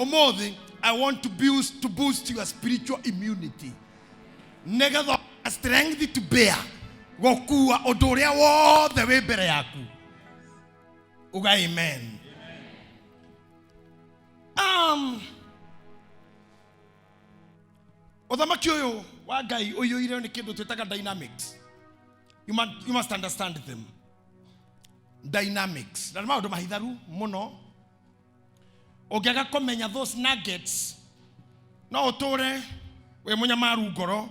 Ũmũthĩ I want to boost your spiritual immunity nĩgetha strength to bear gũkua ũndũ ũrĩa wothe wĩ mbere yaku. Uga amen. Ũthamaki ũyũ wa Ngai ũiyũire nĩ kĩndũ twĩtaga dynamics. You must understand them, dynamics, na nĩ maũndũ mahitharu mũno. Ũngĩaga kũmenya those nuggets, no ũtũre wĩ mũnyamaru ngoro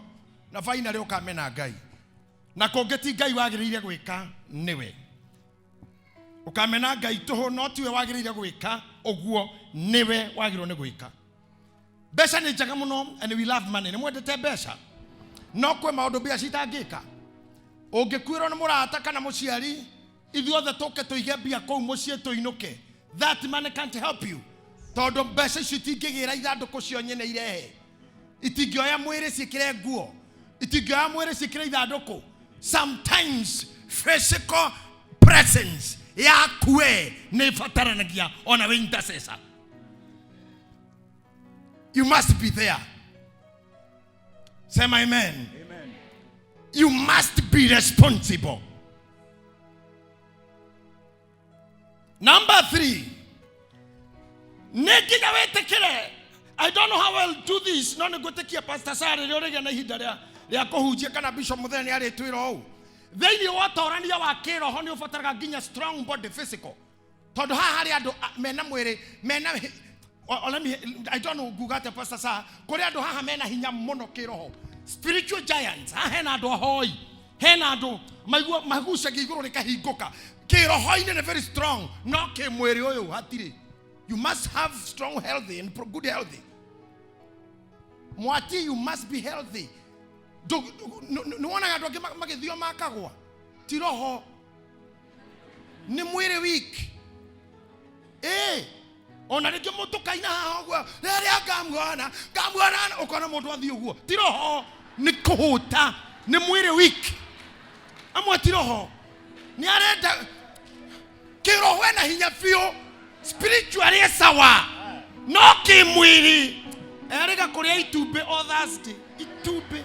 na finally ũkamena Ngai, na kũngĩ ti Ngai wagĩrĩire gwĩka, nĩwe ũkamena Ngai tũhũ, no tiwe wagĩrĩire gwĩka ũguo, nĩwe wagĩrĩirwo nĩ gwĩka. Mbeca nĩ njega mũno and we love money, nĩ mwendete mbeca, no kwĩ maũndũ mbia citangĩka. Ũngĩkuĩrwo nĩ mũrata kana mũciari, ithuothe tũke tũige mbia kũu mũciĩ tũinũke, that money can't help you, tondũ mbeca icio itingĩgĩra ithandũkũ cio nyene irehe, itingĩoya mwĩrĩ ciĩkĩre nguo, itingĩoya mwĩrĩ ciĩkĩre ithandũkũ. Sometimes physical presence yaku we nĩ ĩbataranagia ona wĩ intercessor. You must be there. Sema amen. Amen. You must be responsible. Number three, nĩ nginya wĩtĩkĩre. I don't know how I'll do this, no nĩ ngwĩtĩkia Pastor Sarah rĩrĩa ũrĩgĩa na ihinda rĩa kũhunjia kana Bishop Mũthenya nĩ arĩtwĩra ũũ. Thĩinĩ wa ũtorania wa kĩroho nĩ ũbataraga nginya strong body, physical, tondũ haha harĩ andũ mena mwĩrĩ mena let me, I don't know nguga atĩa, Pastor Sarah, kũrĩ andũ haha mena hinya mũno kĩroho, spiritual giants. Haha hena andũ ahoi, hena andũ maigua magucagia igũrũ rĩkahingũka kĩroho-inĩ, nĩ very strong, no kĩmwĩrĩ ũyũ hatirĩ. You must have strong, healthy and good healthy. Mwati, you must be healthy. Nĩ wonaga andũ angĩ magĩthio makagwa, ti roho, nĩ mwĩrĩ weak. Ĩ ona rĩngĩ mũndũ kaina haha ũguo, rĩrĩa ngamuona ngamuona, ũkona mũndũ athiĩ ũguo, ti roho, nĩ kũhũta, nĩ mwĩrĩ weak. Amwe ti roho, nĩ arenda kĩroho ena hinya biũ, spiritually e sawa, no kĩmwĩrĩ erĩga kũrĩa itumbĩ o Thursday, itumbĩ.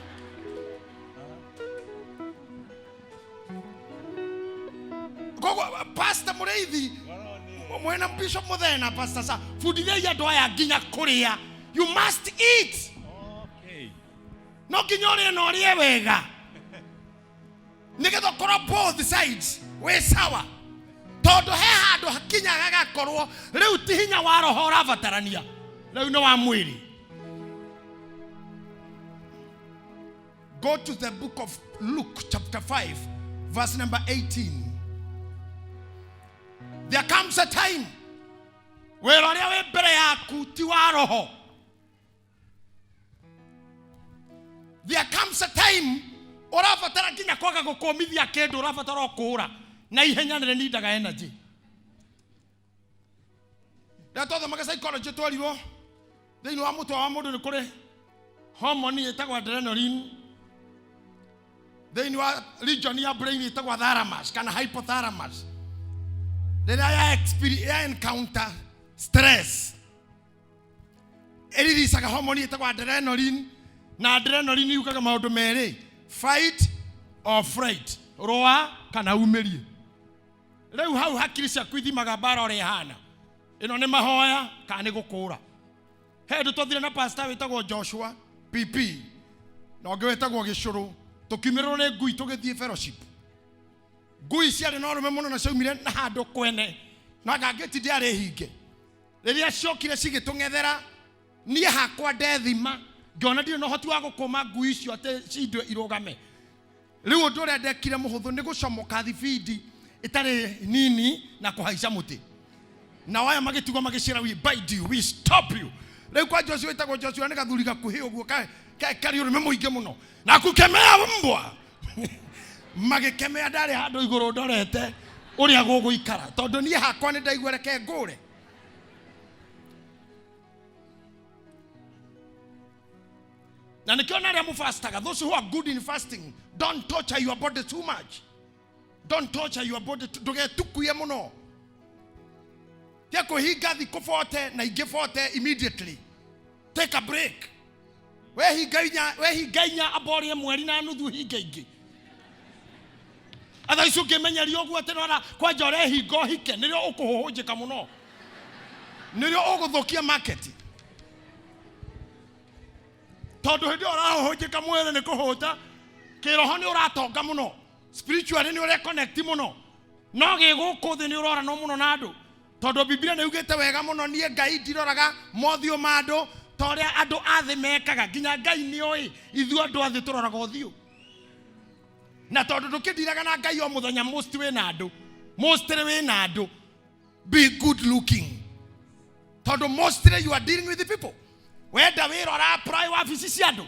Koguo Pastor Mũrĩithi mwena Bishop Mũthena, Pastor sa bundithiai andũ aya nginya kũrĩa. You must eat. No nginya ũrĩe na ũrĩe wega nĩgetha ũkorwo both sides wĩ sawa, tondũ he handũ hakinyaga hagakorwo rĩu ti hinya wa roho ũrabatarania, rĩu nĩ wa mwĩrĩ. Go to the book of Luke chapter 5 verse number 18. There comes a time wĩra ũrĩa wĩ mbere yaku ti wa roho. There comes a time ũrabatara nginya kwaga gũkũmithia kĩndũ, ũrabatara ũkũũra na ihenya, nĩ nindaga energy. Rĩrĩa twathomaga psychology, twerirwo thĩinĩ wa mũtwe wa mũndũ nĩ kũrĩ hormone ĩtagwo adrenaline, thĩinĩ wa region ya brain ĩtagwo thalamus kana hypothalamus. Rĩrĩa ya experience, ya encounter stress, ĩriricaga hormone ĩtagwo adrenaline, na adrenaline yugaga maũndũ merĩ: fight or flight, rũa kana umĩrie. Rĩu hau hakiri ciaku ithimaga mbara ũrĩa ĩhana, ĩno nĩ mahoya kana nĩ gũkũra. He hĩndĩ twathire na pastor wĩtagwo Joshua PP na ũngĩ wĩtagwo Gĩcũrũ, tũkiumĩrĩrwo nĩ ngui tũgĩthiĩ fellowship. Ngui ciarĩ na ũrũme mũno na ciaumire na handũ kwene na ngangĩti ndĩarĩ hinge. Rĩrĩa ciokire cigĩtũng'ethera, niĩ hakwa ndethima ngĩona ndirĩ na ũhoti wa gũkũma ngui icio atĩ cindwe irũgame. Rĩu ũndũ ũrĩa ndekire mũhũthũ nĩ gũcomoka thibindi ĩtarĩ nini na kũhaica mũtĩ, nao aya magĩtigwo magĩcĩra, "We bite you, we stop you." Rĩu kwa Joshua, wĩtagwo Joshua, nĩ gathuri gakuhĩ ũguo karĩ ũrũme mũingĩ mũno na kukemea mbwa magĩkemea. Ndarĩ handũ igũrũ ndorete ũrĩa gũgũikara, tondũ niĩ hakwa nĩ ndaigua reke ngũre. Na nĩkĩo na arĩa mũfastaga, those who are good in fasting, don't torture your body too much. Don't torture your body, ndũgetukuye mũno. Tia kwĩhinga thikũ 40 na ingĩ 40 immediately. Take a break. Wehinga inya, wehinga inya amba ũrĩe mweri na nuthu hinge ingĩ. Atha icio ũngĩmenyeria ũguo atĩ nora kwanja ũrehinga ũhike nĩrĩo ũkũhũhũnjĩka mũno. Nĩrĩo ũgũthũkia market. Tondũ hĩndĩ ĩyo ũrahũhũnjĩka mwĩrĩ nĩ kũhũta, kĩroho nĩ ũratonga mũno, spiritually nĩ ũreconnect mũno. No gĩ gũkũ thĩ nĩ ũroranwo mũno na andũ. Tondũ Biblia nĩ yugĩte wega mũno, niĩ Ngai ndiroraga mothiũ ma andũ ta ũrĩa andũ a thĩ mekaga. Nginya Ngai nĩ oĩ ithuĩ andũ a thĩ tũroraga ũthiũ. Na tondũ ndũkĩndiraga na Ngai o mũthenya, most wĩna andũ, mostly wĩna andũ, be good looking. Tondũ mostly you are dealing with the people. Wenda wĩra ũra apply wabici cia andũ,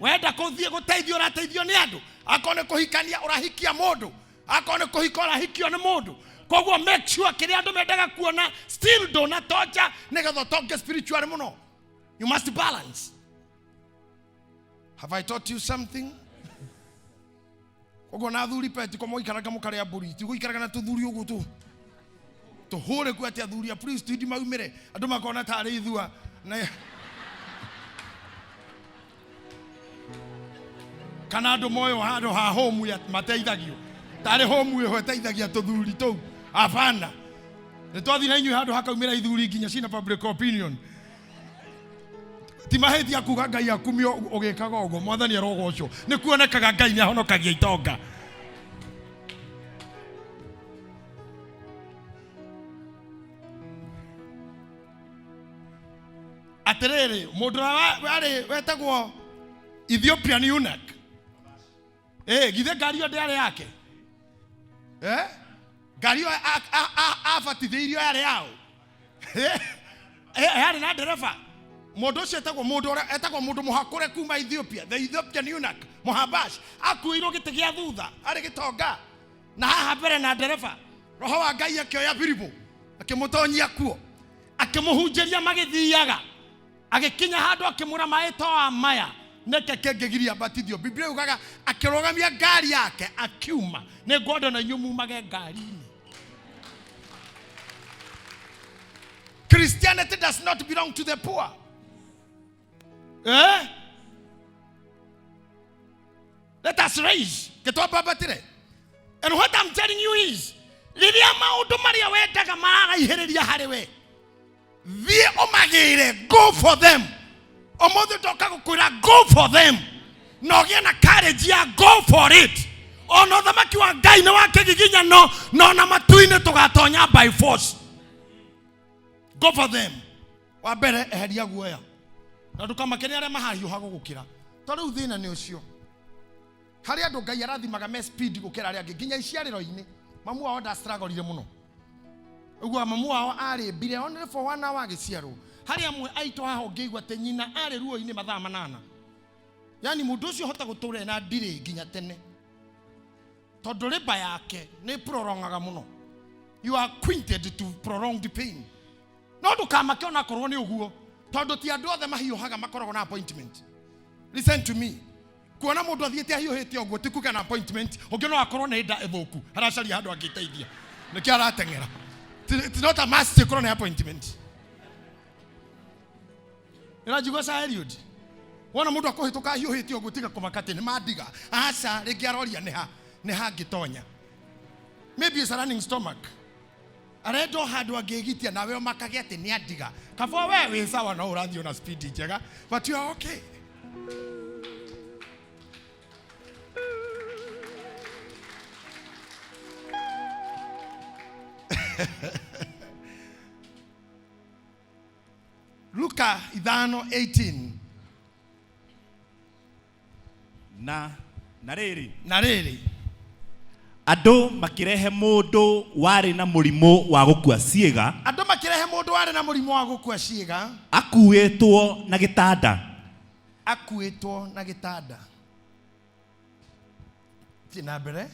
wenda kũthiĩ gũteithio ũrateithio nĩ andũ, akorwo nĩ kũhikania ũrahikia mũndũ, akorwo nĩ kũhika ũrahikio nĩ mũndũ. Koguo make sure kĩrĩa andũ mendaga kuona still ndũnatocha nĩgetha ũtonge spiritually mũno. You must balance. Have I taught you something? Koguo na athuri peti ko mũikaraga mũkarĩa mbũri, ti gũikaraga na tũthuri ũguo tu tũhũre ku atĩ athuri a priesthood maumĩre andũ makona tarĩ ithua na kana andũ moyo handũ ha home ya mateithagio tarĩ home ĩho ĩteithagia tũthuri tũu. Hapana, nĩ twathiĩ na inyuĩ handũ hakaumĩra ithuri nginya cina public opinion. Ti mahĩtia kuga Ngai akumio ũgĩkaga ũguo, mwathani arogocwo. Nĩ kuonekaga Ngai nĩ ahonokagia itonga. Atĩrĩrĩ, mũndũ ũrĩa warĩ wetagwo Ethiopian eunuch, githĩ ngari ĩyo ndĩarĩ yake? Ngari ĩyo abatithĩirio yarĩ yao? Yarĩ na ndereba. Mũndũ ũcio etagwo mũndũ ũrĩa etagwo mũndũ mũhakũre kuma Ethiopia, the Ethiopian eunuch Mũhabash, akuĩirwo gĩtĩ gĩa thutha arĩ gĩtonga na haha mbere na ndereba. Roho wa Ngai akĩoya Filipo akĩmũtonyia kuo, akĩmũhunjĩria magĩthiaga, agĩkinya handũ akĩmwĩra maĩ toa maya nĩkĩ kĩngĩgiria batithio. Biblia yugaga akĩrũgamia ngari yake akiuma. Nĩ ngwenda na inyuĩ mumage ngari-inĩ. Christianity does not belong to the poor. Let us raise. Ketwambatire. And what I'm telling you is, rĩrĩa maũndũ marĩa wendaga mararaihĩrĩria harĩ we, thiĩ ũmagĩre, go for them. Ũmũthĩ ndoka gũkwĩra go for them. Na ũgĩe na courage ya go for it. Ona ũthamaki wa Ngai nĩ wa kĩgiginyano, na ona matu-inĩ tũgatonya by force. Go for them. Wa mbere, eheria guoya. Na ndũkamake nĩ arĩa mahahiũha gũgũkĩra. To rĩu thĩna nĩ ũcio. Harĩ andũ Ngai arathimaga me speed gũkĩra arĩa angĩ, nginya iciarĩro-inĩ. Mamu wao ndastruggle mũno. Ũguo mamu wao arĩ mbire only for 1 hour agĩciarwo. Harĩ amwe aitũ haha ũngĩigua atĩ nyina arĩ ruo-inĩ mathaa manana. Yaani mũndũ ũcio hota gũtũra ena ndirĩ nginya tene. Tondũ rĩba yake nĩ prolongaga mũno. You are acquainted to prolonged pain. No ndũkamake ona akorwo nĩ ũguo, tondũ ti andũ othe mahiũhaga makoragwo na appointment. Listen to me. Kuona mũndũ athiĩte ahiũhĩte ũguo ti kuga na appointment, ũngĩ no akorwo nĩ nda ĩthũku, aracaria handũ angĩteithia. Nĩkĩo arateng'era. It's not a must ĩkorwo nĩ appointment. Ĩranjigua Sir Eliud? Wona mũndũ akũhĩtũka ahiũhĩte ũguo tiga kũmaka atĩ nĩ mandiga. Aca, rĩngĩ aroria nĩ ha, nĩ ha angĩtonya. Maybe it's a running stomach. Arenda o handũ angĩgitia nawe ũmakage atĩ nĩ andiga. Kaba we wĩ sawa no ũrathiĩ na speed njega, but you are okay. Luka 5:18. Na rĩrĩ. Na rĩrĩ. Andũ makĩrehe mũndũ warĩ na mũrimũ wa gũkua ciĩga. Andũ makĩrehe mũndũ warĩ na mũrimũ wa gũkua ciĩga. Akuĩtwo na gĩtanda. Akuĩtwo na gĩtanda. Thiĩ na mbere.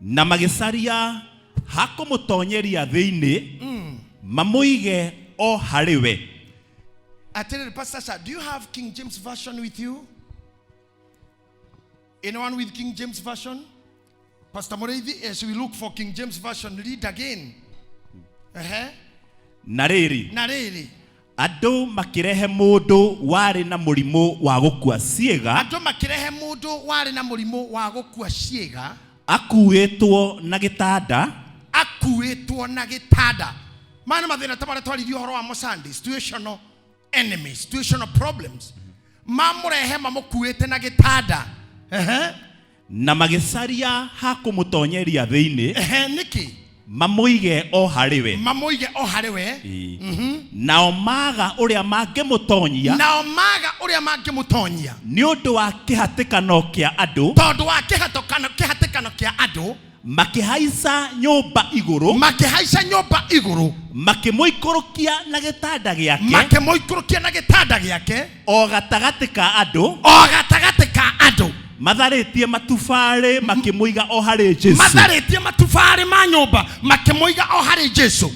Na magĩcaria hakũmũtonyeria thĩinĩ, mamũige o harĩ we. Atĩrĩrĩ, Pastor Sir, do you have King James Version with you? Anyone with King James Version? Pastor Mureithi, as we look for King James Version, read again. Na rĩrĩ, Na rĩrĩ, andũ makĩrehe mũndũ warĩ na mũrimũ wa gũkua ciĩga, andũ makĩrehe mũndũ warĩ na mũrimũ wa gũkua ciĩga, akuĩtwo na gĩtanda, akuĩtwo na gĩtanda. Maya nĩ mathĩna ta marĩa twaririe ũhoro wamo Sunday, situational enemies, situational problems. Mamũrehe mamũkuĩte na gĩtanda. Ehe. Na magĩcaria ha kũmũtonyeria thĩinĩ, Ehe, nĩkĩ? Mamũige o harĩ we. Mamũige o harĩ we. Ĩĩ. Nao maga ũrĩa mangĩmũtonyia, Nao maga ũrĩa mangĩmũtonyia, nĩ ũndũ wa kĩhatĩkano kĩa andũ, tondũ wa kĩhatĩkano kĩa andũ, makĩhaica nyũmba igũrũ, makĩhaica nyũmba igũrũ, makĩmũikũrũkia na gĩtanda gĩake, makĩmũikũrũkia na gĩtanda gĩake, o gatagatĩ ka andũ, o gatagatĩ ka andũ, matharĩtie matubarĩ, makĩmũiga o harĩ Jesu. Matharĩtie matubarĩ ma nyũmba, makĩmũiga o harĩ Jesu.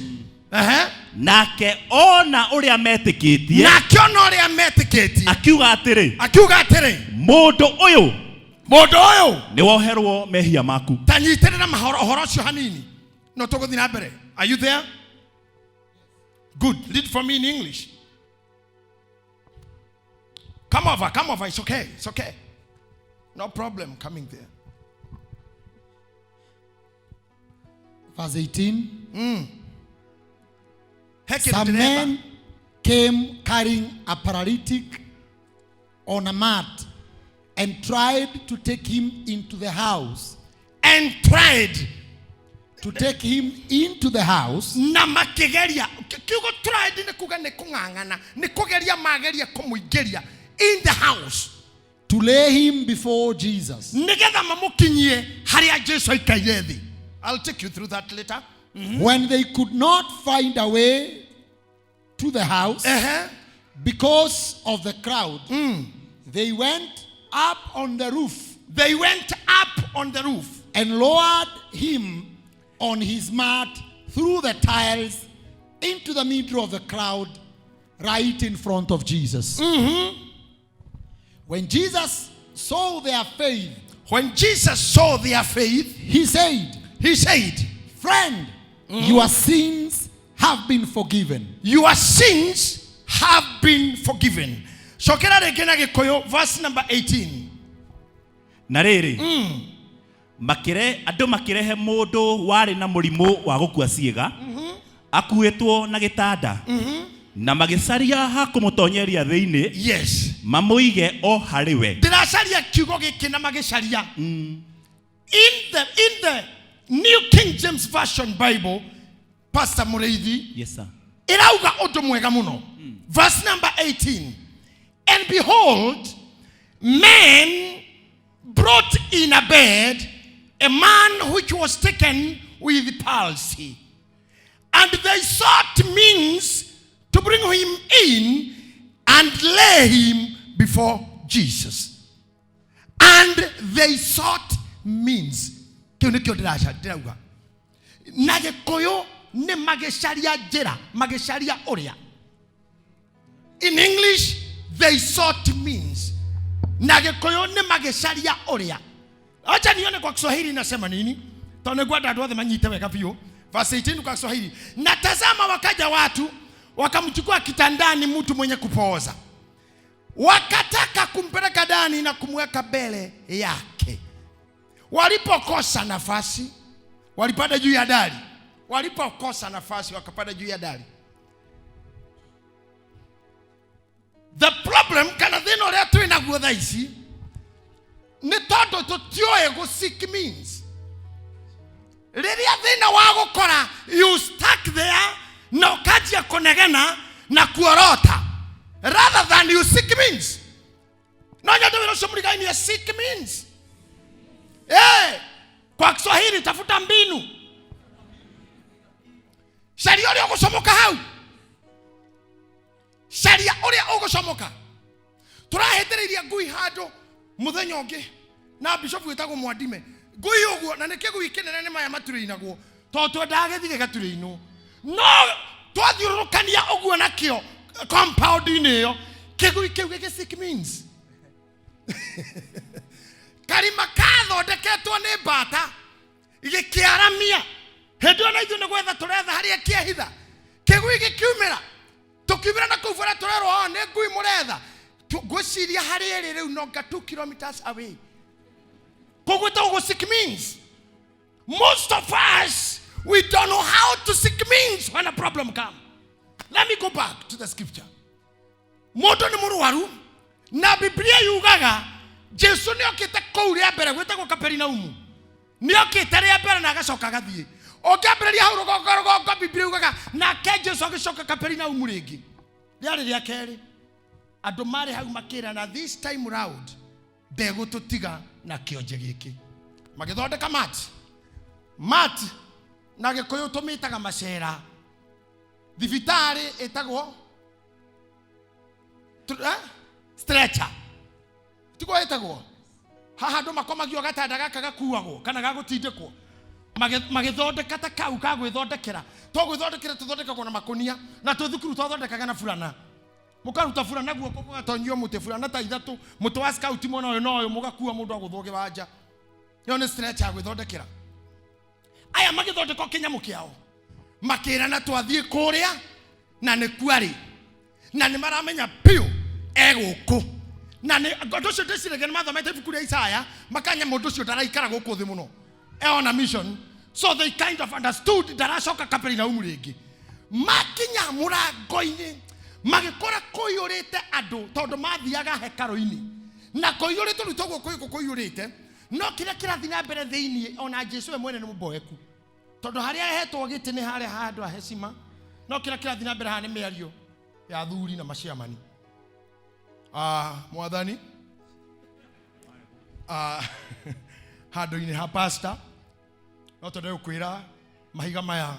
Ehe. Nake ona ũrĩa metĩkĩtie, Nake ona ũrĩa metĩkĩtie, akiuga atĩrĩ, akiuga atĩrĩ, mũndũ ũyũ, mũndũ ũyũ, nĩ woherwo mehia maku. Ta nyitĩrĩra mahoro ũhoro ũcio hanini, no tũgũthiĩ na mbere. Are you there? Good. Read for me in English. Come over, come over. It's okay, it's okay, no problem coming there. Verse 18. He kĩndũ Some ndĩretha. men came carrying a paralytic on a mat and tried to take him into the house. And tried To take him into the house na makĩgeria. Kiugo tried nĩ kuga nĩ kũng'ang'ana, nĩ kũgeria, mageria kũmũingĩria in the house, to lay him before Jesus. Nĩgetha mamũkinyie harĩa Jesu aikaire thĩ. I'll take you through that later. When they could not find a way to the house because of the crowd, they went up on the roof They went up on the roof and lowered him on his mat through the tiles into the middle of the crowd, right in front of Jesus. When Jesus saw their faith, When Jesus saw their faith, he said, he said, "Friend, your sins have been forgiven." "Your sins have been forgiven." Cokera rĩngĩ na Gĩkũyũ, verse number 18. Na rĩrĩ, makĩre andũ makĩrehe mũndũ warĩ na mũrimũ wa gũkua ciĩga, akuĩtwo na gĩtanda, na magĩcaria ha kũmũtonyeria thĩinĩ, mamũige o harĩ we. Ndĩracaria kiugo gĩkĩ, na magĩcaria. In the New King James Version Bible, Pastor Mũrĩithi, Yes, sir. ĩrauga ũndũ mwega mũno. Verse number 18: "And behold, men brought in a bed a man which was taken with palsy, and they sought means to bring him in and lay him before Jesus." And they sought means. Kĩu nĩkĩo ndĩrauga na Gĩkũyũ, nĩ magĩcaria njĩra, magĩcaria ũrĩa. In English, they sought means. Na Gĩkũyũ nĩ magĩcaria ũrĩa. Acha nione kwa Kiswahili inasema nini, tondũ nĩngwenda andũ othe manyite wega biũ. Verse 18 kwa Kiswahili: "Na tazama, wakaja watu wakamchukua kitandani mtu mwenye kupooza, wakataka kumpeleka ndani na kumweka mbele yake. Walipokosa nafasi, walipanda juu ya dari." Walipokosa nafasi, wakapanda juu ya dari. The problem kana thĩna ũrĩa twĩ naguo thaa ici nĩ tondũ tũtiũĩ gũ seek means. Rĩrĩa thĩna wa gũkora, you stuck there na ũkanjia kũnegena na kuorota rather than you seek means. No nyende wĩra ũcio mũrigainie, seek means. Kwa Kiswahili, tafuta mbinu, caria ũrĩa ũgũcomoka hau, caria ũrĩa ũgũcomoka. Tũrahĩtĩrĩirie ngui handũ mũthenya ũngĩ na bishop wĩtagwo Mwandime, ngui ũguo, na nĩ kĩgui kĩnene, nĩ maya maturĩinagwo, tondũ twendaga gĩthiĩ gĩgaturĩinwo, no twathiũrũrũkania ũguo nakĩo compound-inĩ ĩyo, kĩgui kĩu gĩgĩ seek means. Karima kathondeketwo nĩ mbata gĩkĩaramia. Hĩndĩ ĩyo na ithuĩ nĩ gwetha tũretha harĩa kĩehitha. Kĩgui Kĩgui gĩkiumĩra, tũkiumĩra na kũu bara tũrerwo, "Oh, nĩ ngui mũretha." Ngwĩciria harĩ ĩrĩ rĩu nonga 2 kilometers away. Koguo ĩtagwo seek means. Most of us, we don't know how to seek means when a problem comes. Let me go back to the scripture. Mũndũ nĩ mũrwaru na Biblia yugaga Jesu nĩ okĩte kũu rĩa mbere gwĩtagwo Kaperinaumu. Nĩ okĩte rĩa mbere na agacoka agathiĩ. Ũngĩambĩrĩria hau rũgongo rũgongo, Biblia yugaga nake Jesu agĩcoka Kaperinaumu rĩngĩ. Rĩarĩ rĩa kerĩ. Andũ marĩ hau makĩrana, this time round ndegũtũtiga na kĩonje gĩkĩ. Magĩthondeka mat mat, na Gĩkũyũ tũmĩtaga macera. Thibitarĩ ĩtagwo stretcher, tiguo ĩtagwo? Haha andũ makomagio gatanda gaka gakuagwo kana gagũtindĩkwo. Magĩthondeka ta kau ka gwĩthondekera. To gwĩthondekera tũthondekagwo na makũnia, na twĩ thukuru twathondekaga na burana. Mũkaruta burana guoko, mũgatonyio mũtĩ, burana ta ithatũ, mũtĩ wa scout mwena ũyũ na ũyũ, mũgakua mũndũ agũthwo kĩwanja. Ĩyo nĩ stretcher ya gwĩthondekera. Aya magĩthondeka kĩnyamũ kĩao, makĩrana twathiĩ kũrĩa na nĩ kuarĩ na nĩ maramenya biũ egũkũ, na nĩ ũndũ ũcio ndĩciragia nĩ mathomete ibuku rĩa Isaya, makanya mũndũ ũcio ndaraikara gũkũ thĩ mũno, e on a mission. So they kind of understood ndaracoka Kaperinaumu rĩngĩ. Makinya mũrango-inĩ, magĩkora kũiyũrĩte andũ, tondũ mathiaga hekarũ-inĩ na kũiyũrĩte. Rĩu toguo kũiyũ kũiyũrĩte, no kĩrĩa kĩrathiĩ na mbere thĩinĩ, ona Jesu we mwene nĩ mũboeku, tondũ harĩa ahetwo gĩtĩ nĩ harĩa handũ ha hecima, no kĩrĩa kĩrathiĩ na mbere haha nĩ mĩario ya athuri na maciamani. Mwathani, handũ-inĩ ha pastor, no twende gũkwĩra mahiga maya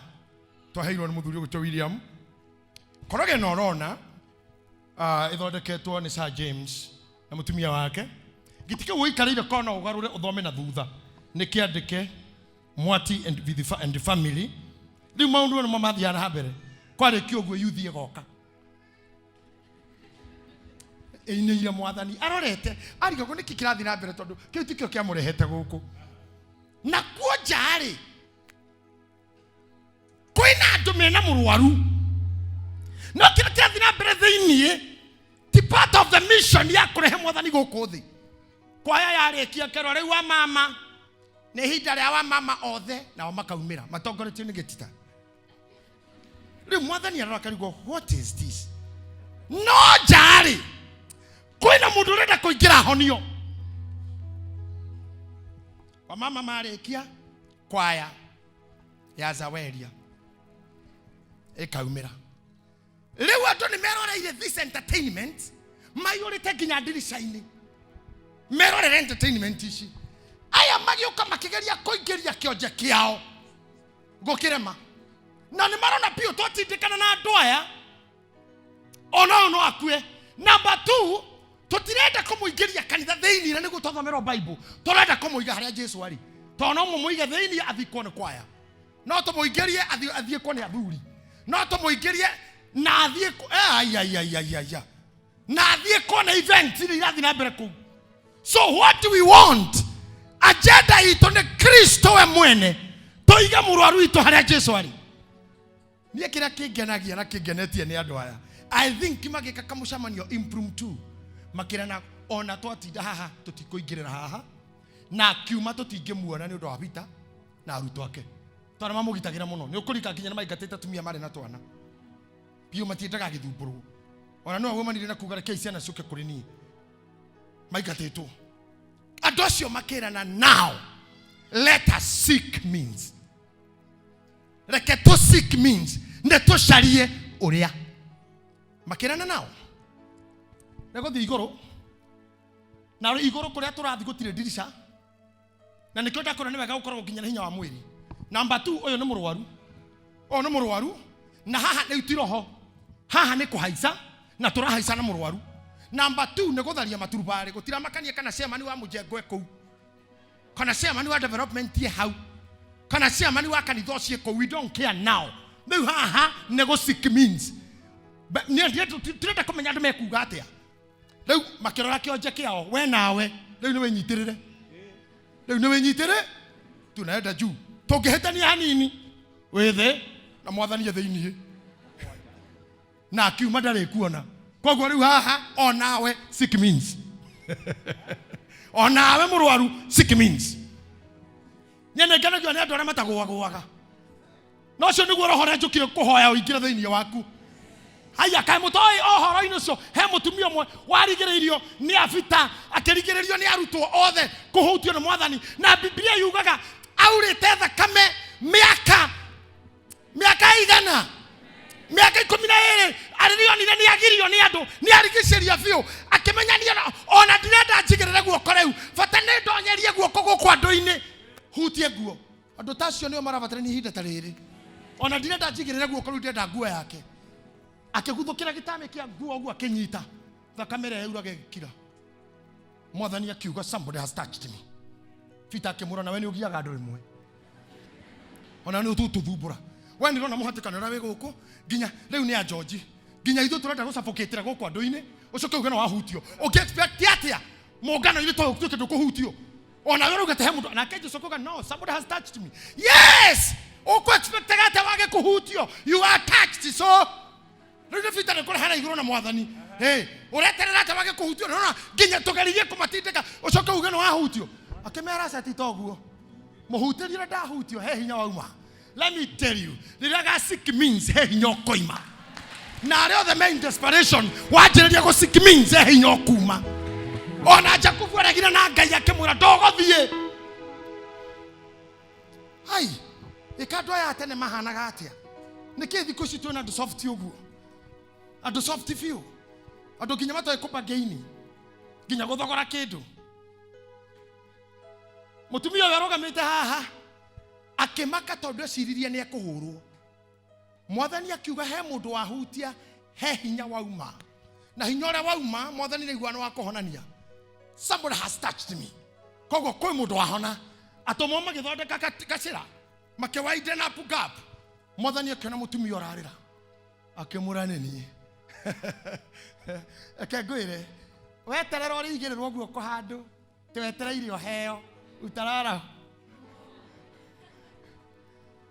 twaheirwo nĩ mũthuri ũgwĩtwo William koroge na ũrona ĩthondeketwo nĩ Sir James na mũtumia wake. Gĩtĩ kĩu ũikarĩire kona ũgarũre ũthome na thutha nĩ kĩandĩke Mwati and, with the and the family. Rĩu maũndũ nĩmo mathiaga na mbere. Kwarĩkia ũguo, yuthi ĩgoka ĩinĩire mwathani arorete arigagwo nĩkĩ kĩrathiĩ na mbere, tondũ kĩu tikĩo kĩamũrehete gũkũ. Na kuo nja-rĩ, kwĩna andũ mena mũrwaru, no kĩrĩa kĩrathiĩ na mbere thĩiniĩ ti part of the mission ya kũrehe mwathani gũkũ thĩ. Kwaya yarĩkia kerwo, rĩu wa mama nĩ ihinda rĩa wa mama othe, nao makaumĩra matongoretio nĩ gĩtita. Rĩu mwathani arora akarigwo, what is this? No nja-rĩ, kwĩna mũndũ ũrenda kũingĩra honio. Wamama marĩkia kwaya ya Zaweria ĩkaumĩra. Rĩu andũ nĩ meroreire this entertainment, maiyũrĩte nginya ndirica-inĩ merorere entertainment ici. Aya magĩũka makĩgeria kũingĩria kĩonje kĩao gũkĩrema, na nĩ marona biũ twatindĩkana na andũ aya ona ũyũ no akue. Number two, tũtirenda kũmũingĩria kanitha thĩinĩ na nĩguo twathomerwo Bible. Tũrenda kũmũiga harĩa Jesu arĩ, tondũ no mũmũige thĩinĩ athikwo nĩ kwaya, no tũmũingĩrie athiĩkwo nĩ athuri, no tũmũingĩrie na athiĩ ai, ai, ai, ai, ai, ai, na athiĩ kona event iria irathiĩ na mbere kũu. So what do we want? Agenda itũ nĩ Kristo we mwene, tũige mũrwaru witũ harĩa Jesu arĩ. Niĩ kĩrĩa kĩngenagia na kĩngenetie nĩ andũ aya, I think magĩka kamũcemanio impromptu, makĩrana ona twatinda haha tũtikũingĩrĩra haha, na kiuma tũtingĩmuona nĩ ũndũ wa vita na arutwo ake, tondũ mamũgitagĩra mũno. Nĩ ũkũrika nginya nĩ maingatĩte atumia marĩ na twana biũ, matiendaga agĩthumbũrwo. Ona no aumanire na kuga, rekei ciana ciũke kũrĩ niĩ. Maingatĩtwo andũ acio, makĩrana, now let us seek means. Reke tũ seek means, nĩ tũcarie ũrĩa. Makĩrana nao nĩ gũthiĩ igũrũ, na igũrũ kũrĩa tũrathiĩ gũtirĩ ndirica, na nĩkĩo ndakora nĩ wega gũkoragwo nginya na hinya wa mwĩrĩ. Namba 2, ũyũ nĩ mũrwaru, ũyũ nĩ mũrwaru, na haha rĩu ti roho, haha nĩ kũhaica na tũrahaica na mũrwaru. Namba 2 nĩ gũtharia maturubarĩ. Gũtiramakania kana chairman wa mũjengo e kũu, kana chairman wa development e hau, kana chairman wa kanitha ũcio kũu, we don't care now. Rĩu haha nĩ gũ seek means. Turenda kũmenya andũ mekuga atĩa. Rĩu makĩrora kĩonje kĩao, we nawe rĩu nĩ wĩnyitĩrĩre, rĩu nĩ wĩnyitĩrĩ, tunaenda juu. Tũngĩhĩtania hanini, wĩ thĩ na mwathani e thĩiniĩ. Na akiuma ndarĩ kuona. Koguo rĩu haha onawe sick means. Onawe mũrwaru sick means. Nyene ngenagio nĩ andũ arĩa matagũagũaga. Na ũcio nĩguo roho ũrĩa njũkire kũhoya ũingĩre thĩinĩ waku. Haya, kaĩ mũtoĩ ũhoro-inĩ ũcio, he mũtumia ũmwe warigĩrĩirio nĩ abita, akĩrigĩrĩrio nĩ arutwo othe kũhutio nĩ mwathani, na Biblia yugaga aurĩte thakame mĩaka mĩaka igana mĩaka 12 arĩrionire nĩ agirio nĩ andũ nĩ arigicĩria biũ akĩmenya niĩ ona ndirenda njigĩrĩre guoko rĩu bata nĩ ndonyerie guoko gũkũ andũ-inĩ hutie nguo andũ ta acio nĩo marabatarania ihinda ta rĩrĩ ona ndirenda njigĩrĩre guoko rĩu ndĩrenda nguo yake akĩguthũkĩra gĩtame kĩa nguo ũguo akĩnyita thakame ĩrĩa yauraga ĩgĩkira mwathani akiuga somebody has touched me Peter akĩmwĩra nawe nĩ ũgiaga andũ rĩmwe ona nĩ ũtũtũthumbũra we nĩ ũrona mũhatĩkano ũrĩa wĩ gũkũ nginya rĩu nĩ a George nginya ithuĩ tũrenda gũcabũkĩtĩra gũkũ andũ-inĩ ũcoke uge no wahutio ũngĩ expect atĩa mũngano-inĩ to ũtuĩke ndũkũhutio ona we ũrauga he mũndũ nake Jesu akauga no somebody has touched me yes ũkũ expect atĩa wage kũhutio you are touched so rĩu nĩ Peter nĩ kũrehana igũrũ na mwathani hey ũreterera atĩa wage kũhutio nona nginya tũgeririe kũmatindĩka ũcoke uge nĩ wahutio akĩmera aca ti toguo mũhutĩrie ũrĩa ndahutio he hinya wauma let me tell you rĩrĩa ga sick means he hinya ũkoima na arĩa othe me in desperation wanjĩrĩria gũ sick means he hinya ũkuma ona Jakubu aregire na Ngai akĩmwĩra ndũgũthiĩ ai ĩka andũ aya a tene mahanaga atĩa nĩkĩ thikũ ici twĩna andũ soft ũguo andũ soft biũ andũ nginya matoĩ kũbagaini nginya gũthogora kĩndũ mũtumia ũyũ arũgamĩte haha akĩmaka tondũ eciririe nĩ ekũhũrwo mwathani akiuga he mũndũ wahutia he hinya wauma na hinya ũrĩa wauma mwathani nĩaigua nĩ wa kũhonania somebody has touched me koguo kwĩ mũndũ wahona atũmwo magĩthondeka gacĩra makĩwiden up gap mwathani akĩona mũtumia ũrarĩra akĩmũra nĩ niĩ reke ngwĩre weterera ũrĩa igĩrĩrwo guoko handũ twetereire ũheo utarara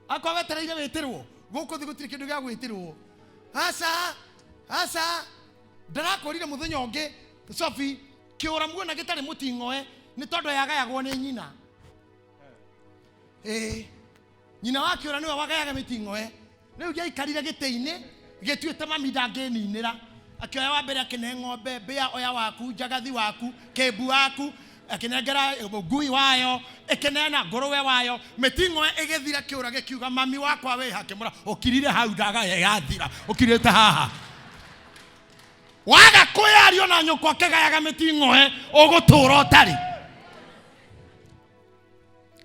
akorwo wetereire wĩtĩrwo gũkũ thĩ gũtirĩ kĩndũ gĩa gwĩtĩrwo aca aca ndĩrakwĩrire mũthenya ũngĩ Sophie kĩũra muona gĩtarĩ mũting'oe nĩ tondũ yagayagwo nĩ nyina ĩĩ nyina wa kĩũra nĩwe wagayaga mĩting'oe rĩu gĩaikarire gĩtĩ-inĩ gĩtuĩte mami ndangĩninĩra akĩoya wa mbere akĩne ng'ombe mbĩa oya waku njagathi waku kĩmbu waku akĩnengera ngui wayo ĩkĩneana ngũrũwe wayo mĩting'oe ĩgĩthira kĩũra gĩkiuga mami wakwa wĩha akĩmũra ũkirire hau ndagaya yathira ũkirĩte haha waga kwĩyario na nyũkwa akĩgayaga mĩting'oe ũgũtũra ũtarĩ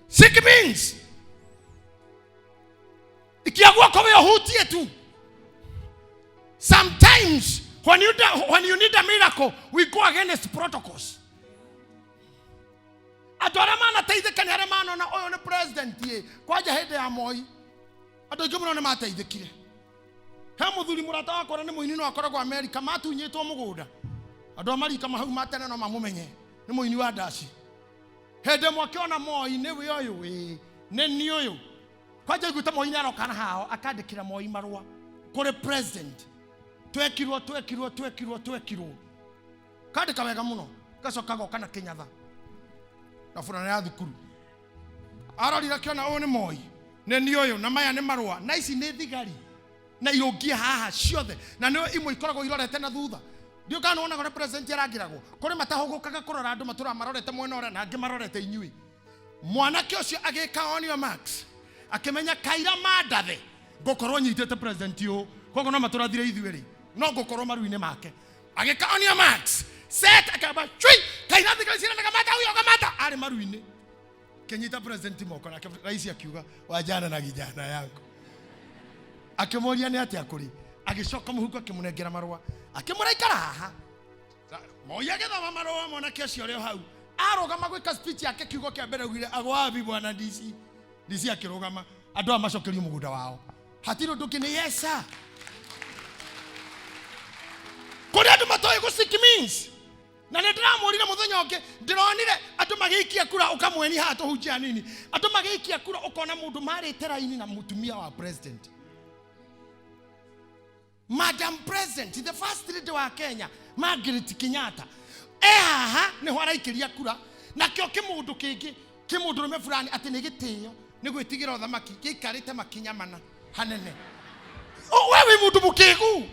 sick means ikia guoko wĩ ũhutie tu sometimes when you need a miracle we go against protocols andũ arĩa manateithĩka nĩ arĩa manona ũyũ nĩ president ĩ kwanja hĩndĩ ya Moi andũ aingĩ mũno nĩ mateithĩkire he mũthuri mũrata wakwa na nĩ mũini no akoragwo Amerika matunyĩtwo mũgũnda andũ a marika mahau ma tene no mamũmenye nĩ mũini wa ndaci hĩndĩ ĩmwe akĩona Moi nĩwe ũyũ ĩ nĩ niĩ ũyũ kwanja iguĩte Moi nĩ aroka na hao akandĩkĩra Moi marũa kũrĩ president twekirwo twekirwo twekirwo twekirwo kandĩka wega mũno gacoka goka na kĩnyatha na burana ya thukuru arorire akĩona ũyũ nĩ Moi nĩ niĩ ũyũ na maya nĩ marũa na ici nĩ thigari na irũngie haha ciothe na nĩ imwe ikoragwo irorete na thutha ndiũ kana wonaga ũrĩa president arangĩragwo kũrĩ matahũgũkaga kũrora andũ matũraga marorete mwena ũrĩa na angĩ marorete inyuĩ mwanake ũcio agĩka on your marks akĩmenya kaira mandathe ngũkorwo nyitĩte president ũyũ koguo no matũrathire ithuĩ rĩ no ngũkorwo maru-inĩ make agĩka on your marks set akamba chui kaira thigari cirenda kamata huyo kamata arĩ maru-inĩ kĩnyita president moko nake rais akiuga wajana na kijana yangu akĩmũria nĩ atĩa kũrĩ agĩcoka mũhuko akĩmũnengera marũa akĩmũra ikara haha Moi agĩthoma marũa mwanake ũcio ũrĩ o hau arũgama gwĩka speech yake kiugo kĩa mbere augire agwabi bwana DC DC akĩrũgama andũ aya macokerio mũgũnda wao hatirĩ ũndũ ũngĩ nĩ yes sir kũrĩ andũ matoĩ gũ seek means na nĩ ndĩramwĩrire mũthenya ũngĩ ndĩronire andũ magĩikia kura ũkamweni haha tũhunjia hanini andũ magĩikia kura ũkona mũndũ marĩte raini na mũtumia wa president Madam President, the first lady wa Kenya, Margaret Kenyatta, e haha nĩho araikĩria kura. Nakĩo kĩmũndũ kĩngĩ, kĩmũndũrũme fulani, atĩ nĩ gĩtĩo nĩ gwĩtigĩra ũthamaki, gĩikarĩte makinya mana hanene. O, we wĩ mũndũ mũkĩgu.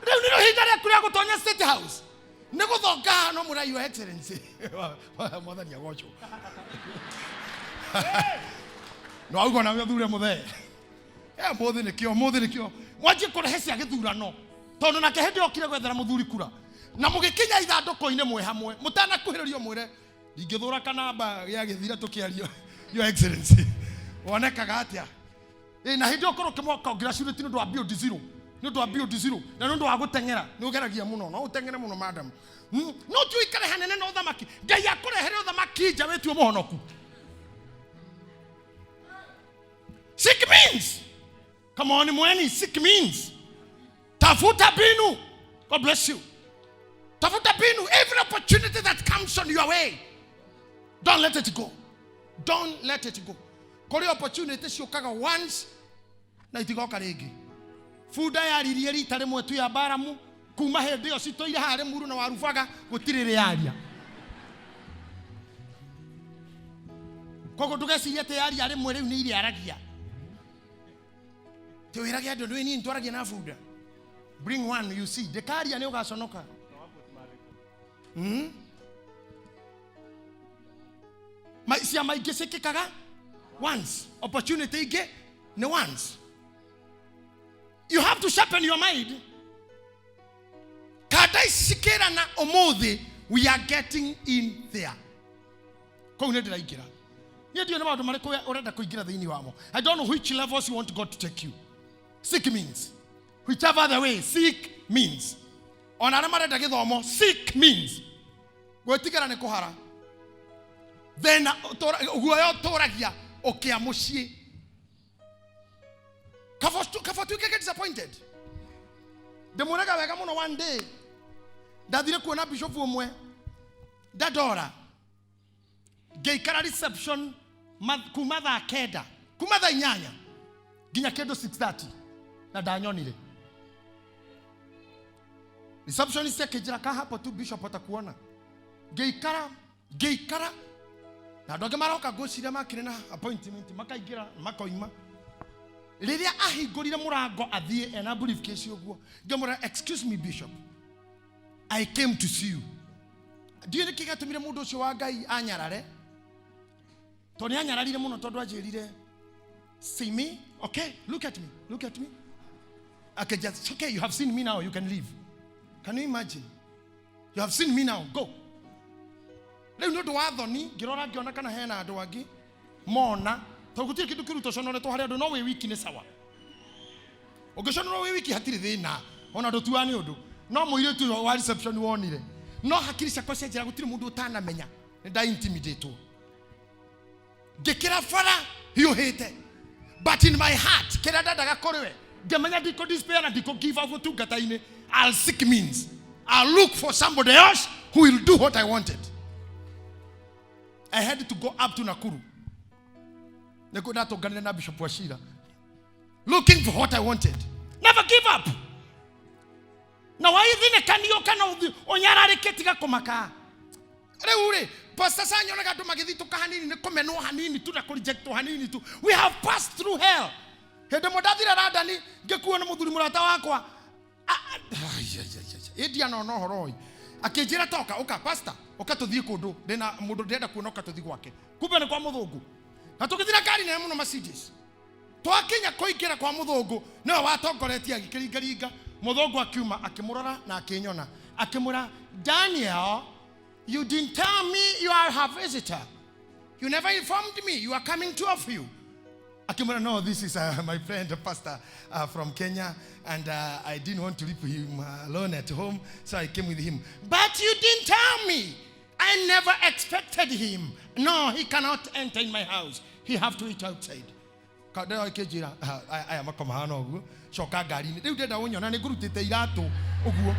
Rĩu nĩrĩo ihinda rĩaku rĩa gũtonya State House. Nĩ gũthonga haha no mũra Your Excellency. Mwathani agocwo. No auga nawe ũthure mũthee. Mũthĩ nĩkĩo, mũthĩ nĩkĩo mwanjie kũrehe cia gĩthurano, tondũ nake hĩndĩ okire gwethera mũthuri kura, na mũgĩkinya ithandũkũ-inĩ mwĩ hamwe, mũtanakuhĩrĩrio mwĩre ndingĩthũra kanamba gĩa gĩthira tũkĩario Your Excellency, wonekaga atĩa? Na hĩndĩ ĩyo ũkorwo ũkĩmwa congratulate nĩ ũndũ wa build zero, nĩ ũndũ wa build zero, na nĩ ũndũ wa gũteng'era, nĩ ũgeragia mũno, no ũteng'ere mũno madam. No ti ũikare hanene na ũthamaki, Ngai akũrehere ũthamaki nja wĩtue mũhonoku. Seek means. Come on, mweni, seek means. Tafuta binu. God bless you. Tafuta binu. Every opportunity that comes on your way, don't let it go. Don't let it go. Kuri opportunity ciũkaga once na itigoka rĩngĩ. Bunda yaririe rita rĩmwe tu ya Baramu, kuma hĩndĩ ĩyo citũire harĩ muru na warubaga, gũtirĩ rĩaria. Koguo ndũgecirie atĩ yaria rĩmwe rĩu nĩ irĩaragia. Ti wĩrage andũ ndũĩ niĩ nĩtwaragia na bunda. Bring one, you see. Ndĩkaria nĩ ũgaconoka. Ciama ingĩ ciĩkĩkaga once. Opportunity ingĩ nĩ once. You have to sharpen your mind. Kanda ici cikĩrana ũmũthĩ, we are getting in there. Kũu nĩ ndĩraingĩra. Niĩ ndiũĩ nĩ maũndũ marĩkũ we ũrenda kũingĩra thĩinĩ wamo. I don't know which levels you want God to take you. Seek means. Whichever the way, seek means. Ona arĩa marenda gĩthomo, seek means. Gwĩtigĩra nĩ kũhara. Thĩna, guoya ũtũragia ũkĩa mũciĩ. Kaba tuĩke disappointed. Ndĩmwĩraga wega mũno one day. Ndathire kuona bishop ũmwe Dandora. Ngĩikara reception kuma thaa kenda, kuma thaa inyanya nginya kĩndũ 6:30 na ndanyonire. Receptionist akĩnjĩra ka hapo tu bishop atakuona. Ngĩikara, ngĩikara na andũ angĩ maroka ngwĩciria makĩrĩ na appointment makaingĩra makoima. Rĩrĩa ahingũrire mũrango athiĩ ena briefcase ũguo, ngĩmwĩra excuse me bishop, I came to see you. Ndiũĩ nĩkĩ gĩatũmire mũndũ ũcio wa Ngai anyarare, tondũ nĩ anyararire mũno, tondũ anjĩrire see me, okay, look at me, look at me. Okay, just, okay, you have seen me now, you can leave. Can you imagine? You have seen me now, go. Rĩu nĩ ũndũ wa thoni, ngĩrora ngĩona kana hena andũ angĩ mona, tondũ gũtirĩ kĩndũ kĩru tũconoretwo harĩ andũ, no wĩ wiki nĩ sawa. Ũngĩconorwo wĩ wiki hatirĩ thĩna, ona ndũtuaga nĩ ũndũ. No mũirĩtu ũyũ wa reception wonire, no hakiri ciakwa cia njĩra gũtirĩ mũndũ ũtanamenya, nĩ nda intimidatwo. Ngĩkĩra bara hiũhĩte, but in my heart kĩrĩa ndendaga kũrĩ we, ngĩmenya ndikũ despair na ndikũ give up ũtungata-inĩ. I'll seek means, I'll look for somebody else who will do what I wanted. I had to go up to Nakuru. Nĩkuo ndatũnganire na Bishop Wachira, looking for what I wanted. Never give up. Na waithinĩkanio kana ũnyararĩke, tiga kũmaka. Rĩu rĩ, pastor sanyonaga andũ magĩthitũka hanini nĩ kũmenwo hanini tu na kũrejectwo hanini tu. We have passed through hell. Hĩndĩ ĩmwe ndathire London ngĩkuo nĩ mũthuri mũrata wakwa. Ĩndia no no ũhoro ũyũ. Akĩnjĩra toka, ũka pastor, ũka tũthiĩ kũndũ, ndĩna mũndũ ndĩrenda kuona, ũka tũthiĩ gwake. Kumbe nĩ kwa mũthũngũ. Na tũgĩthiĩ na ngari nene mũno Mercedes. Twakinya kũingĩra kwa mũthũngũ, nĩwe watongoretie agĩkĩringaringa. Mũthũngũ akiuma akĩmũrora na akĩnyona. Akĩmwĩra, Daniel, you didn't tell me you are a visitor. You never informed me you are coming, two of you. Akimwĩra, no, this is my friend, the pastor from Kenya, and I didn't want to leave him alone at home, so I came with him. But you didn't tell me. I never expected him. No, he cannot enter in my house. He have to eat outside. Ndĩroĩ kĩnjĩra, aya makoma hana ũguo, coka ngari-inĩ. Rĩu ndĩrenda ũnyona nĩ ngũrutĩte iratũ ũguo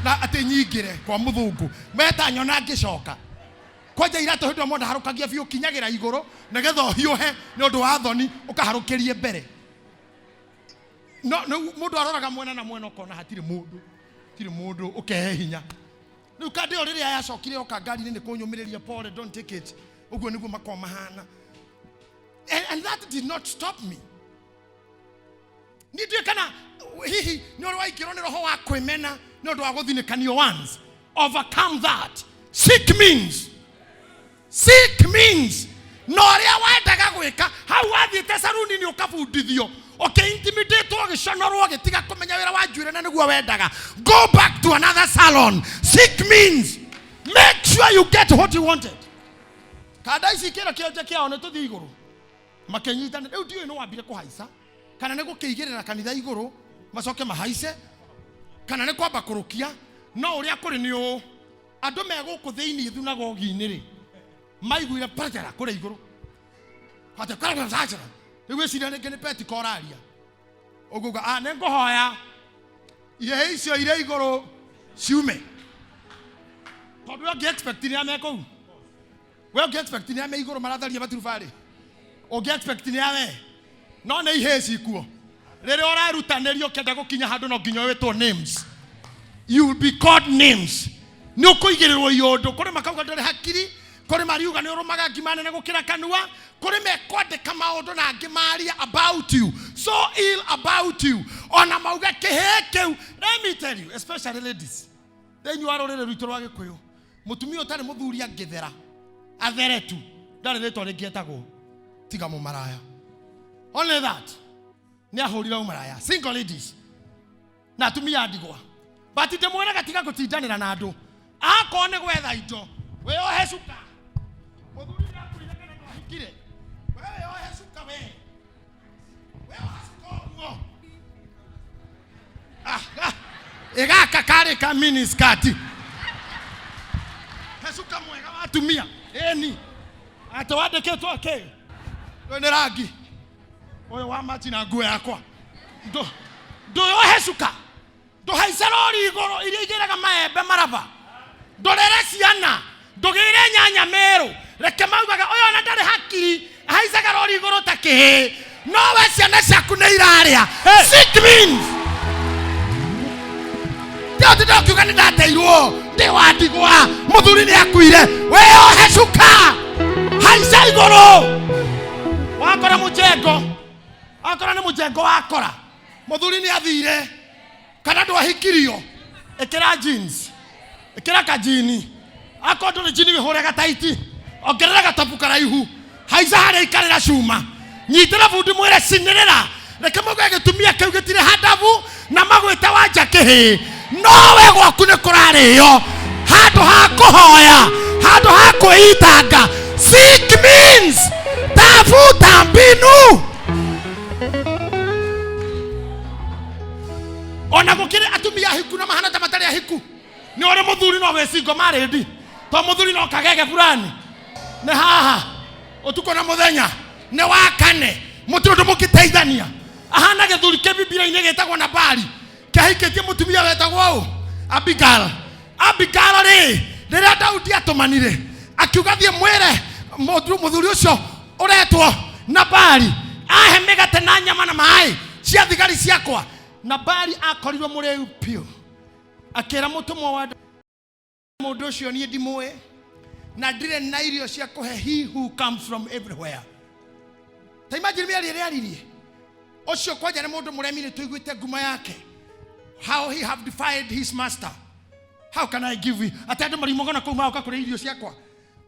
na atĩ nyingĩre kwa mũthũngũ. Meta nyona ngĩcoka. Kwanja iratũ hĩndĩ ĩyo mũndũ aharũkagia biũ kinyagĩra igũrũ nĩgetha ũhiũhe nĩ ũndũ wa thoni ũkaharũkĩrie mbere. No no mũndũ aroraga mwena na mwena ũkona hatirĩ mũndũ, hatirĩ mũndũ, ũkehe hinya. Rĩu kandĩ ĩyo rĩrĩa yacokire yoka ngari-inĩ nĩ kũnyũmĩrĩria, pole, don't take it, ũguo nĩguo makoragwo mahana. And that did not stop me. Niĩ ndiũĩ kana hihi nĩ ũrĩ waingĩrwo nĩ roho wa kwĩmena nĩ ũndũ wa gũthinĩkanio once. Overcome that. Seek means. Seek means. Na ũrĩa wendaga gwĩka hau wathiĩte saruni-inĩ ũkabundithio, ũkĩintimidatwo, ũgĩconorwo, ũgĩtiga kũmenya wĩra wa njuĩrĩ na nĩguo wendaga. Go back to another salon. Seek means. Make sure you get what you wanted. Kanda ici kĩra kĩonje kĩao nĩ tũthiĩ igũrũ. Makĩnyitana. Rĩu ndiũĩ nĩ wambire kũhaica kana nĩ gũkĩigĩrĩra kanitha igũrũ macoke mahaice kana nĩ kwamba kũrũkia, no ũrĩa kũrĩ nĩ ũũ, andũ me gũkũ thĩinĩ thunagogi-inĩ rĩ, maiguire patara kũrĩa igũrũ. Atĩ kara-ra-ra-ra. Rĩu wĩciria rĩngĩ nĩ Petiko ũraria. Ũguo, nĩ ngũhoya ihĩĩ icio irĩ igũrũ ciume. Tondũ we ũngĩ expect nĩ ame kũu. We ũngĩ expect nĩ ame igũrũ maratharia maturubarĩ. Ũngĩ expect nĩ ame. No nĩ ihĩĩ cikuo. Rĩrĩa ũrerutanĩria ũkĩenda gũkinya handũ no nginya wĩtwo names. You will be called names. Nĩ ũkũigĩrĩrwo iũndũ. Kũrĩ makauga ndũrĩ hakiri, kũrĩ mariuga nĩ ũrũmaga ngima nene gũkĩra kanua, kũrĩ mekwandĩka maũndũ na angĩ maria about you, so ill about you. Ona mauge kĩhĩĩ kĩu. Let me tell you, especially ladies, thĩinĩ wa rũrĩrĩ rwitũ rwa Gĩkũyũ, mũtumia ũtarĩ mũthuri angĩthera, athere tu, ndarĩ rĩtwa rĩngĩ etagwo tiga mũmaraya. Only that, nĩ ahũrire ũmaraya. Single ladies na atumia a ndigwa, but ndĩmwĩraga tiga gũtindanĩra na andũ. Akorwo nĩ gwetha indo, wĩyohe cuka. Mũthuri nĩ akuire kana ndwahikire, we wĩyohe cuka, we wĩyohe cuka ũguo. Ĩgaka karĩ ka mini skirt. He cuka mwega wa atumia. Ĩni atĩ wandĩkĩtwo kĩ? Ũyũ nĩ rangi ũyũ wa machi na nguo yakwa. Ndũyohe cuka, ndũhaice rori igũrũ iria igĩraga maembe maraba, ndũrere ciana, ndũgĩre nyanya merũ. Reke maugaga ũyũ ona ndarĩ hakiri, ahaicaga rori igũrũ ta kĩhĩĩ, no we ciana ciaku nĩ irarĩa. Hey! Sick means. Ndio ndĩrokiuga nĩ ndateirwo, ndĩ wa ndigwa, mũthuri nĩ akuire. Wĩyohe cuka, haica igũrũ. Wakora mũjengo, akora nĩ mũjengo wakora, mũthuri nĩ athire kana ndwahikirio, ĩkĩra jeans, ĩkĩra kajini, akorwo ndũrĩ jini wĩhũre gataiti, ongerera gatabu karaihu, haica harĩa ikarĩra cuma, nyitĩra bundi mwĩre cinĩrĩra, reke mauge gĩtumia kĩu gĩtirĩ handabu na magwĩte wanja kĩhĩĩ, nowe gwaku nĩ kũrarĩo. Handũ ha kũhoya, handũ ha kwĩitanga. Seek means, tafuta mbinu. Ona gũkĩrĩ atumia ahiku na mahana ta matarĩ ahiku, nĩ ũrĩ mũthuri no wĩcingo marĩndi, to mũthuri no kagege fulani nĩ haha ũtukũ na mũthenya nĩ wakane, mũtirĩ ũndũ mũngĩteithania. Ahana gĩthuri kĩ Bibilia-inĩ gĩtagwo Nabali, kĩahikĩtie mũtumia wetagwo ũ? Abigail. Abigail rĩ, rĩrĩa Daudi atũmanire akiuga thiĩ mwĩre mũthuri ũcio ũretwo Nabali ahe mĩgate na nyama na maĩ cia thigari ciakwa. Nabali akorirwo mũrĩu biũ, akĩra mũtũmwo wa mũndũ ũcio niĩ ndimũĩ na ndirĩ na irio cia kũhe he who comes from everywhere. Ta imagine mĩario ĩrĩa aririe ũcio kwanja nĩ mũndũ mũremi, nĩ tũiguĩte nguma yake, how he have defied his master. How can I give you atĩ andũ mariumaga na kũu magoka kũrĩa irio ciakwa?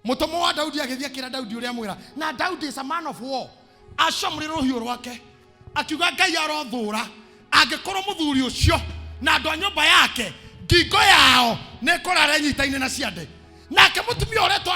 Mũtũmwo wa Daudi agĩthiĩ akĩra Daudi ũrĩa amwĩra, na Daudi is a man of war, acomũrĩre rũhiũ rwake akiuga Ngai arothũra angĩkorwo mũthuri ũcio na andũ a nyũmba yake ngingo yao nĩ ĩkũrara ĩnyitaine na ciande. Nake mũtumia ũretwo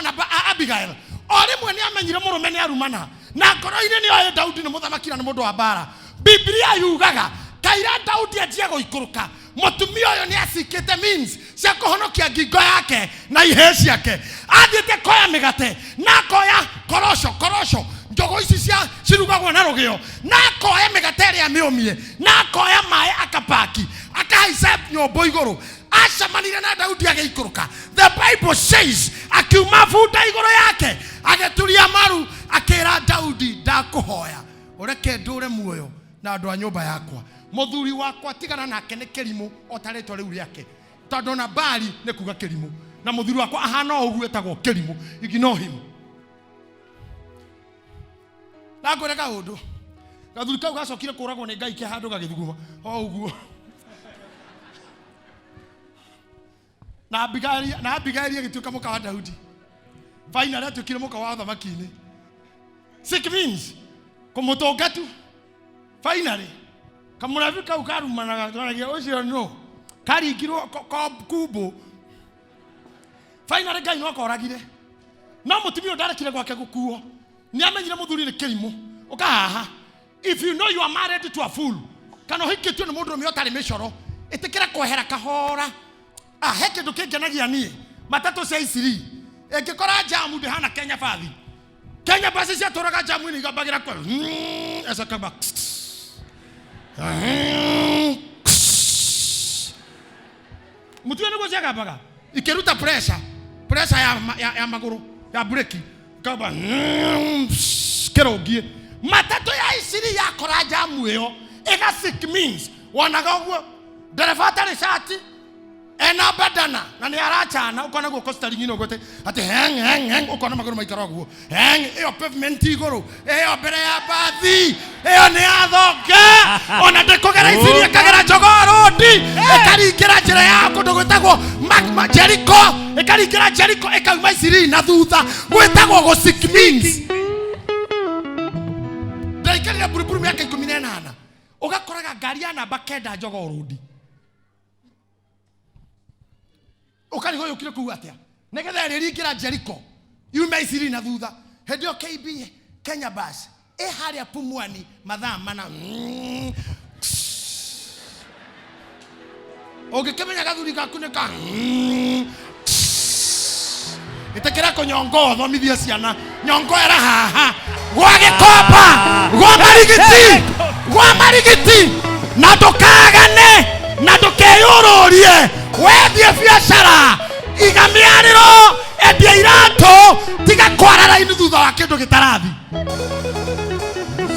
Abigail o rĩmwe nĩ amenyire mũrũme nĩ arumana, na ngoro-inĩ nĩ oĩ Daudi nĩ mũthamaki na nĩ mũndũ wa mbara. Biblia yugaga kaira Daudi anjie gũikũrũka, mũtumia ũyũ nĩ acikĩte means cia kũhonokia ngingo yake na ihĩĩ ciake. Athiĩte koya mĩgate na akoya korosho, korosho njogo ici cia cirugagwo na rũgĩo, na akoya mĩgate ĩrĩa mĩũmie, na akoya maĩ akapaki, akahaica nyũmbũ igũrũ. Acemanire na Daudi agĩikũrũka. The Bible says akiuma bunda igũrũ yake agĩturia maru akĩra Daudi, ndakũhoya ũreke ndũre muoyo na andũ a nyũmba yakwa. Mũthuri wakwa tigana nake nĩ kĩrimũ o ta rĩtwa rĩu rĩake. Tondũ ona Bali nĩ kuga kĩrimũ. Na mũthuri wakwa ahana o ũguo etagwo kĩrimũ. Ignore him. Na ngwĩre kaũndũ. Gathuri kau gacokire kũragwo nĩ Ngai ke handũ gagĩthuguma o ũguo. Na Abigaili, na Abigaili agĩtuĩka mũka wa Daudi. Finally atuĩkire mũka wa ũthamaki-inĩ. Sick means kũmũtũnga tu. Finally kamũrabi kau karumanaga twaragia ũcio no karingirwo kumbũ. Finally Ngai no akoragire. No mũtumia ũyũ ndarekire gwake gũkuo. Nĩ amenyire mũthuri nĩ kĩrimũ. Ũka haha. If you know you are married to a fool, kana ũhikĩtio nĩ mũndũrũme ũtarĩ mĩcoro, ĩtĩkĩra kwehera kahora. Ah, he kĩndũ kĩngenagia niĩ. Matatũ cia Isiri. Ĩngĩkora jamu ndĩhana Kenya bathi. Kenya basi ciatũraga jamu-inĩ igambagĩra kwa. Ecakamba. Mũtiũĩ nĩguo ciagambaga ikĩruta pressure pressure ya, ya, ya magũrũ ya breki kamba kĩrũngiĩ matatũ ya Isiri yakora jamu ĩyo ĩga sick means wonaga ũguo ndereba atarĩ cati ena bandana na nĩ aracana ũkona guoko steering-inĩ ũguo atĩ atĩ heng heng heng ũkona magũrũ maikara ũguo heng ĩyo pavement igũrũ ĩyo mbere ya bathi ĩyo nĩ ya thonga ona ndĩkũgera Isiri ĩkagera Jogoo Road ĩkaringĩra njĩra ya kũndũ gwĩtagwo Jericho ĩkaringĩra Jericho ĩkauma Isiri na thutha gwĩtagwo gũ sick means ndaikarire Buruburu mĩaka 18 ũgakoraga ngari ya namba 9 Jogoo Road ũkarigwo yũkire kũu atĩa nĩgetha ĩrĩringĩra Jericho yume Isiri na thutha hĩndĩ ĩyo KB Kenya bus ĩ harĩa Pumwani mathaa mana ũngĩkĩmenya gathuri gaku nĩ ka ĩtĩkĩra kũnyongo ũthomithie ciana nyongo ĩra haha gwa gĩkomba gwa marigiti gwa marigiti na ndũkagane na ndũkeyũrũrie wendie biacara iga mĩarĩro endia iratũ tiga kwara raini thutha wa kĩndũ gĩtarathi.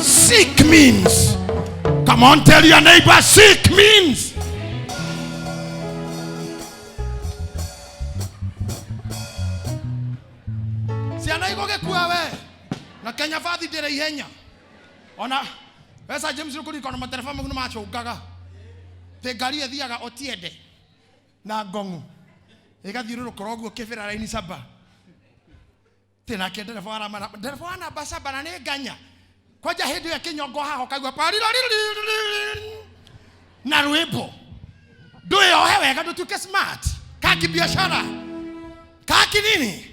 Seek means. Come on, tell your neighbor, seek means. Ciana igũgĩkua we na Kenya bathi ndĩrĩ ihenya ona wesa James nĩkũririkana matereba mau nĩmacũngaga tĩ ngari ĩthiaga Otiende na Ngong'u ĩgathiũrũrũkĩra ũguo kĩbĩra raini saba tĩ nake ndereba wa namba ndereba wa namba saba na nĩ nganya kwanja hĩndĩ ĩyo kĩnyongo haha ũkaigua pariroriri na rwĩmbo ndwĩyohe wega ndũtuĩke smart ka kibiashara ka kinini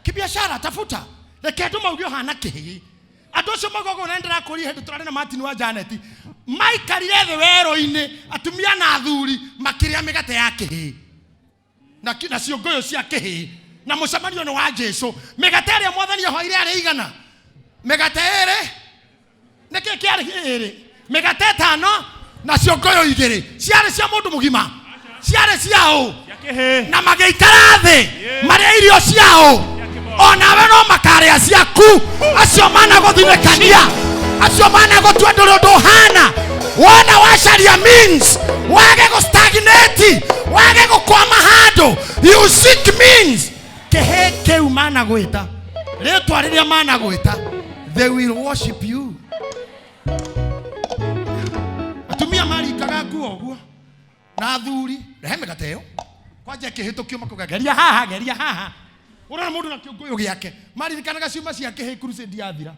kibiashara tafuta reke andũ mauge ũhana kĩhĩĩ andũ acio mauga ũguo na nĩndĩrakũria hĩndĩ tũrarĩ na Martin wa Janet maikarire thĩ werũ-inĩ atumia na athuri makĩrĩa mĩgate ya kĩhĩĩ na na ciũngũyũ cia kĩhĩĩ na mũcemanio nĩ wa Jesu mĩgate ĩrĩa mwathani ahoire yarĩ igana mĩgate ĩrĩ nĩkĩ kĩarĩ ĩrĩ mĩgate ĩtano na ciũngũyũ igĩrĩ ciarĩ cia mũndũ mũgima ciarĩ cia ũ na magĩikara thĩ marĩa irio ciao onawe no makarĩa ciaku acio managũthinĩkania acio managũtua ndũrĩ ũndũ ũhana wona wacaria means wage gũstagnate wage gũkwama handũ you seek means kĩhĩ kĩu managwĩta rĩtwa rĩrĩa managwĩta they will worship you atumia maringaga nguo ũguo na athuri rehe mĩgate ĩyo kwanja ĩkĩhĩtũkio makauga geria haha geria haha ũrona mũndũ na kĩũngũyũ gĩake maririkanaga ciuma cia kĩhĩ crusade yathira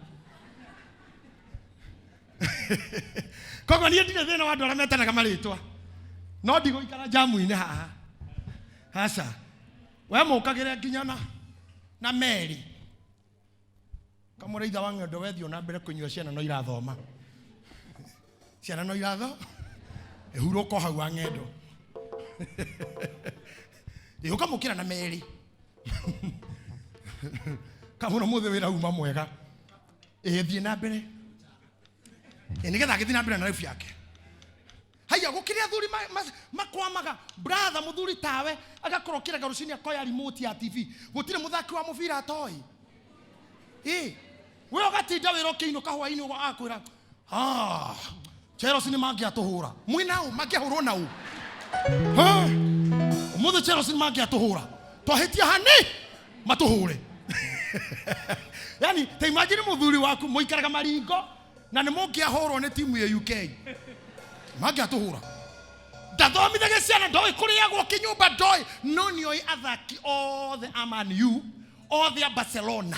koguo niĩ ndirĩ thĩna wa andũ arĩa metanaga marĩtwa no ndigũikara jamu-inĩ haha aca we mũkagĩre nginya na na meri kamũrĩitha wa ng'endo wethiĩ na mbere kũnyua ciana no irathoma ciana no iratho ĩhurũka hau wa ng'endo ĩ ũkamũkĩra na meri kamũno mũthĩ wĩra uma mwega ĩ thiĩ na mbere ĩ nĩgetha agĩthiĩ na mbere na life yake haya gũkĩrĩ athuri makwamaga brother mũthuri tawe agakorwo kĩrega rũcinĩ akoya remote ya TV gũtirĩ mũthaki wa mũbira atoĩ ĩ we ũgatinda wĩra ũkĩinũka hwainĩ ũguo akwĩra ah Chelsea nĩ mangĩatũhũra mwĩ nao mangĩahũrwo nao ũmũthĩ Chelsea nĩ mangĩatũhũra twahĩtia hani matũhũre yani ta imagine mũthuri waku mũikaraga maringo na nĩ mũngĩahũrwo nĩ timu ya UK mangĩatũhũra ndathomithagia ciana ndoĩ kũrĩagwo kĩnyũmba ndoĩ no nĩoĩ athaki othe a Man U othe a Barcelona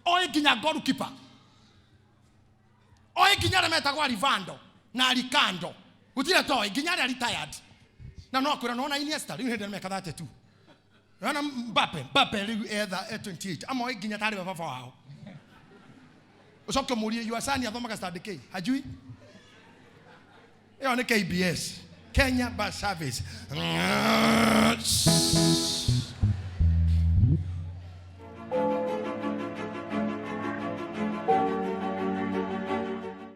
oĩ nginya goalkeeper oĩ nginya arĩa metagwo Arivando na Arikando gũtirĩ toĩ nginya arĩa retired na no akwĩra nona Iniesta rĩu hĩndĩ mĩaka 32 Ona Mbappe Mbappe rĩu etha e 28 amoĩ nginya tarĩ we baba wao ũcoke ũmũrie your son athomaga standard K hajui ĩyo nĩ KBS Kenya Bus Service.